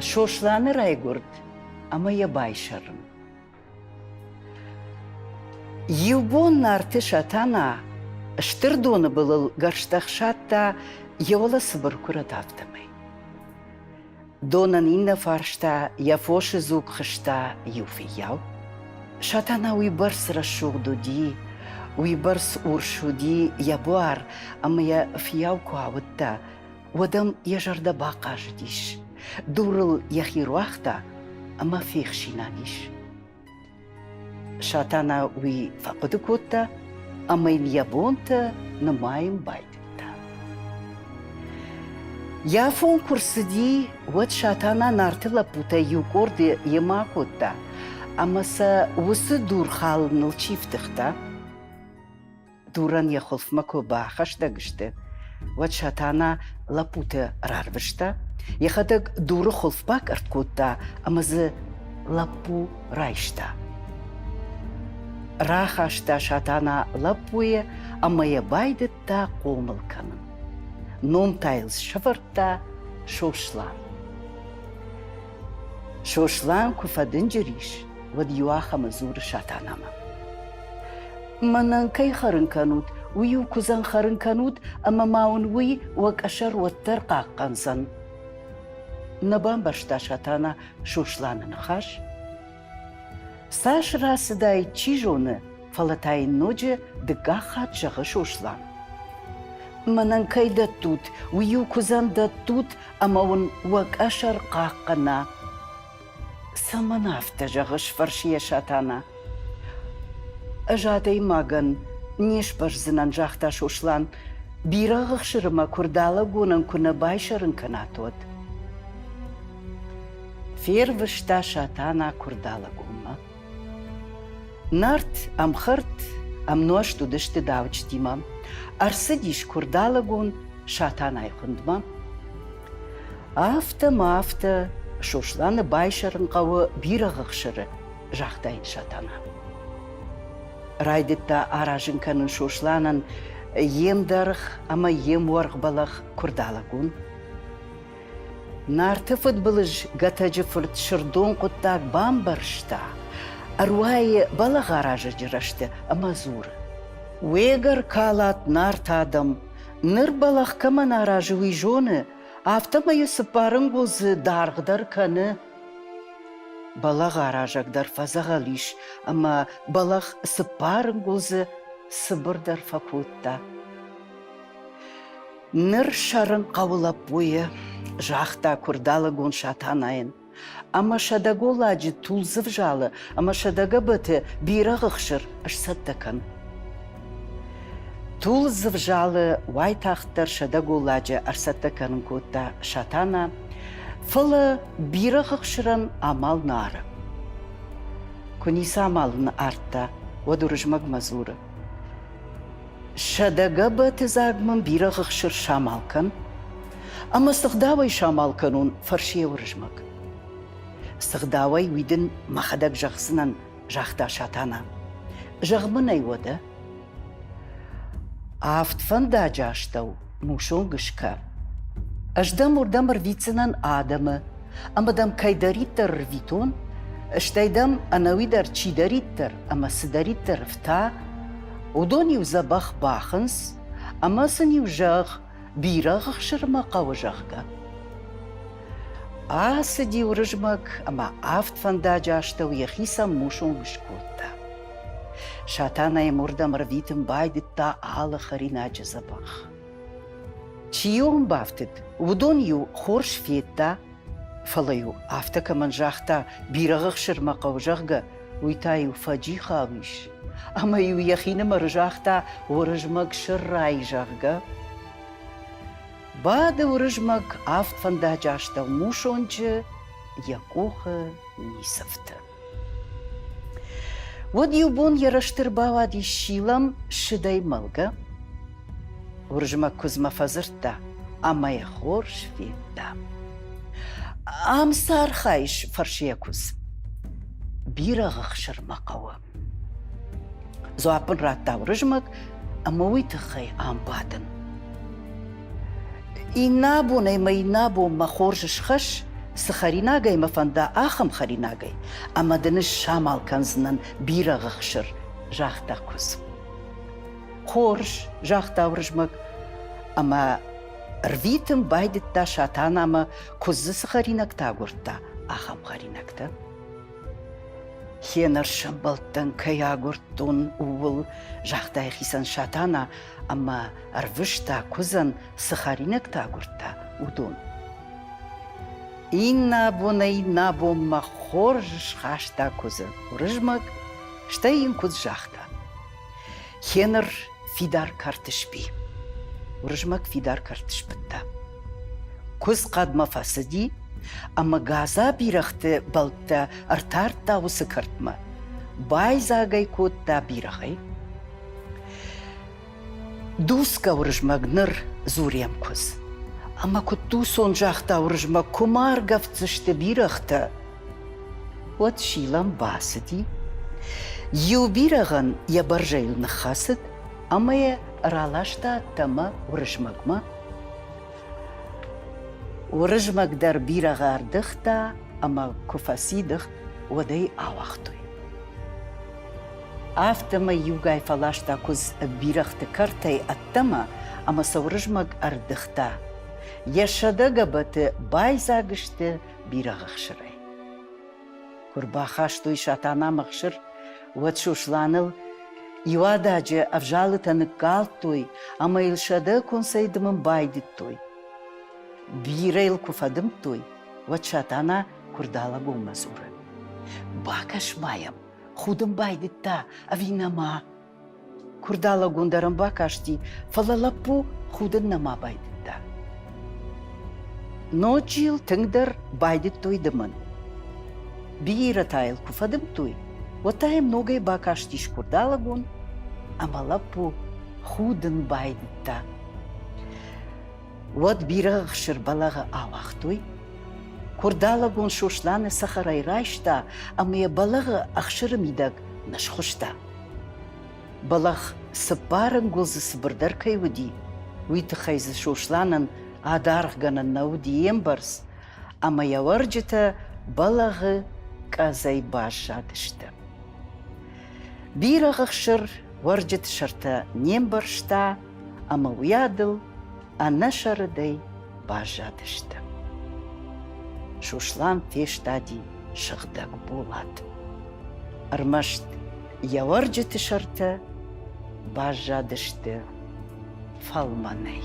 Сосланы райгуырд ӕмӕ йӕ байсӕрын. Иу бон Нарты Сатана стыр доны былыл гӕрзтӕ хсадта йӕ уӕлӕ цыбыр куырӕт, афтӕмӕй. Донӕн иннӕ фарста йӕ фосы дзуг хызта иу фыййау. Сатана уыйбӕрц рӕсугъд уыди, уыйбӕрц урс уыди йӕ буар, ӕмӕ йӕ фыййау куы ауыдта, уӕд ӕм йӕ зӕрдӕ бахъазыдис, дурыл йӕхи руагъта ӕмӕ фехсинаг ис. Сатана уый фӕхъуыды кодта ӕмӕ йын йӕ бонтӕ нымайын байдыдта. Йӕ афон куы рцыди, уӕд Сатана Нарты лӕппутӕй иу къорды йемӕ акодта ӕмӕ сӕ уыцы дур халыныл чи фтыхта, Дурӕн йӕ хуылфмӕ куы бахӕстӕг сты, уӕд Сатана лӕппуты рарвыста, йӕхӕдӕг дуры хуылф бакъӕртт кодта ӕмӕ дзы лӕппу райста. Рахаста Сатана лӕппуйы ӕмӕ йӕ байдыдта хъомыл кӕнын. Ном та йыл сӕвӕрдта Сослан. Сослан куы фӕдынджыр ис, уӕд иуахӕмы дзуры Сатанамӕ: Мӕнӕн кӕй хӕрын кӕнут, уый-иу куыдзӕн хӕрын кӕнут ӕмӕ ма уын уый уӕ къӕсӕр уӕддӕр хъахъхъӕндзӕн. Нӕ бамбӕрста Сатана Сосланы ныхас. Цас рацыдаид, чи зоны, фӕлӕ та йын ноджы дыккаг хатт зӕгъы Сослан. Мӕнӕн кӕй дӕттут, уый-иу куыдзӕн дӕттут ӕмӕ уын уӕ къӕсӕр хъахъхъӕна. Цӕмӕн афтӕ зӕгъыс, фӕрсы йӕ Сатана. Ӕз адӕймагӕн не сбӕздзынӕн, загъта Сослан, бирӕгъы хсыры мӕ куырдалӕгонӕн куы нӕ байсӕрын кӕнат, уӕд. Фервыста Сатана куырдалӕгонмӕ. Нарт ӕмхӕрд, ӕмнуӕзт уыдысты дауджытимӕ. Ӕрцыдис куырдалӕгон Сатанайы хуындмӕ. Афтӕ ма афтӕ Сосланы байсӕрын хъӕуы бирӕгъы хсыры, загъта йын Сатана. Райдыдта аразын кӕнын Сосланӕн йе мдӕргъ ӕмӕ йе муӕргъ бӕлӕгъ куырдалӕгон. Нарты фыдбылыз Гӕтӕджы фырт Сырдон хъуыддаг бамбӕрста, ӕруайы бӕлӕгъаразӕджы рӕзты ӕмӕ дзуры: Уе гӕр калат Нарт адӕм, ныр бӕлӕгъ кӕмӕн аразы, уый зоны, афтӕмӕй йӕ цыппар ӕнгуылдзы даргъдӕр кӕны. Бӕлӕгъаразӕг дӕр фӕдзӕгъӕл ис ӕмӕ бӕлӕгъ цыппар ӕнгуылдзы цыбырдӕр фӕкодта. Ныр сӕрын хъӕуы лӕппуйы, загъта куырдалӕгон Сатанайӕн. Ӕмӕ сӕдӕголаджы тулдзы взалы ӕмӕ сӕдӕгӕбӕты бирӕгъы хсыр сцӕттӕ кӕн. Тулдзы взалы уайтагъддӕр сӕдӕголаджы ӕрцӕттӕ кӕнын кодта Сатана, фӕлӕ бирӕгъы хсырӕн амал нӕ ары. Куы ницы амал ын ардта, уӕд Уырызмӕгмӕ дзуры: Сӕдӕгӕбӕты дзаг мын бирӕгъы хсыр самал кӕн. Ӕмӕ цы гъдауӕй самал кӕнон, фӕрсы йӕ Уырызмӕг. Цы гъдауӕй, уый дын мӕхӕдӕг зӕгъдзынӕн, загъта Сатана. Зӕгъ мын ӕй уӕдӕ. Авд фӕндаджы астӕу мусонг скӕ. Ӕз дӕм уырдӕм ӕрвитдзынӕн адӕмы, ӕмӕ дӕм кӕйдӕриддӕр ӕрвитон, стӕй дӕм ӕнӕуи дӕр чидӕриддӕр ӕмӕ цыдӕриддӕр ӕфта, уыдон-иу дзӕбӕх бахынц ӕмӕ сын-иу зӕгъ, бирӕгъы хсырмӕ хъӕуы, зӕгъгӕ. Ацыди Уырызмӕг ӕмӕ авд фӕндаджы астӕу йӕхицӕн мусонг скодта. Сатана йӕм уырдӕм ӕрвитын байдыдта алы хӕринаджы дзӕбӕх. Чи-иу ӕм бафтыд, уыдон-иу хорз федта, фӕлӕ-иу афтӕ кӕмӕн загъта, бирӕгъы хсырмӕ хъӕуы, зӕгъгӕ, уый та-иу фӕджихау ис. Ӕмӕ-иу йӕхинымӕры загъта, Уырызмӕг сыррай, зӕгъгӕ. Бады Уырызмӕг авд фӕндаджы астӕу мусонджы, йӕ къухы ницы фты. Уӕд иу бон йӕ рӕзты ӕрбауади Силӕм сыдӕй мӕлгӕ. Уырызмӕг куыдзмӕ фӕдзырдта ӕмӕ йӕ хорз федта. Ам цы архайыс? фӕрсы йӕ куыдз. Бирӕгъы хсыр мӕ хъӕуы. Дзуапп ын радта Уырызмӕг ӕмӕ уый тыххӕй ам бадын. Иннӕбонӕй мӕ иннӕбонмӕ хорз схӕсс, цы хӕринагӕй мӕ фӕнда, ахӕм хӕринагӕй, ӕмӕ дын ӕз самал кӕндзынӕн бирӕгъы хсыр, загъта куыдз. Хорз, загъта Уырызмӕг, ӕмӕ рвитын байдыдта Сатанамӕ, куыдз дзы цы хӕринӕгтӕ агуырдта, ахӕм хӕринӕгтӕ. Хеныр сӕмбӕлдтӕн, кӕй агуырдтон, ууыл, загъта йӕхицӕн Сатана ӕмӕ ӕрвыста куыдзӕн, цы хӕринӕгтӕ агуырдта, уыдон. Иннӕбонӕй иннӕбонмӕ хорз схаста куыдзы Уырызмӕг, стӕй йын куыдз загъта: Хеныр фидар кӕрты сби. Уырызмӕг фидар кӕрты сбыдта. Куыдз хъӕдмӕ фӕцыди ӕмӕ гадза бирӕгъты бӕлттӕ ӕртардта уыцы кӕртмӕ. Байдзаг ӕй кодта бирӕгъӕй. Дуцгӕ Уырызмӕг ныр дзурӕм куыдз. Ӕмӕ куыд дуцон, загъта Уырызмӕг, куы ма ӕргӕвддзысты бирӕгътӕ, уӕд Силӕм бацыди. Иу бирӕгъӕн йӕ бӕрзӕйыл ныххӕцыд ӕмӕ йӕ раласта ӕддӕмӕ Уырызмӕгмӕ. Уырызмӕг дӕр бирӕгъы ӕрдыгъта ӕмӕ куы фӕци дыгъд, уӕд ӕй ауагътой. Афтӕмӕй иугай фӕласта куыдз бирӕгъты кӕртӕй ӕддӕмӕ ӕмӕ сӕ Уырызмӕг ӕрдыгъта. Йӕ сӕдӕгӕбӕты байдзаг сты бирӕгъы хсырӕй. Куы рбахастой Сатанамӕ хсыр, уӕд Сосланыл иу ададжы ӕвзалытӕ ныккалдтой ӕмӕ йыл сӕдӕконцӕй дымын байдыдтой. Бирӕ йыл куы фӕдымдтой, уӕд Сатана куырдалӕгонмӕ дзуры: «Бакӕс-ма йӕм, худын байдыдта ӕви нӕма?» Куырдалӕгон дӕр ӕм бакасти, фӕлӕ лӕппу худын нӕма байдыдта. Ноджы йыл тынгдӕр байдыдтой дымын. Бирӕтӕ йыл куы фӕдымдтой, уӕд та йӕм ногӕй бакастис куырдалӕгон, ӕмӕ лӕппу худын байдыдта. Уӕд бирӕгъ ӕхсыр бӕлӕгъы ауагътой. Куырдалӕгон Сосланы цӕхӕрӕй райста ӕмӕ йӕ бӕлӕгъы ӕхсыры мидӕг нысхуыста. Бӕлӕгъ цыппар ӕнгуылдзы цыбырдӕр кӕй уыди, уый тыххӕй дзы Сосланӕн адаргъгӕнӕн нӕ уыди йе мбӕрц, ӕмӕ йӕ уӕрджытӕ бӕлӕгъы къӕдзӕй баззадысты. Бирӕгъы хсыр уӕрджыты сӕртӕ не мбӕрста ӕмӕ уыйадыл ӕнӕсӕрыдӕй баззадысты. Сослан фестади сыгъдӕг болат. Ӕрмӕст йӕ уӕрджыты сӕртӕ баззадысты фӕлмӕнӕй.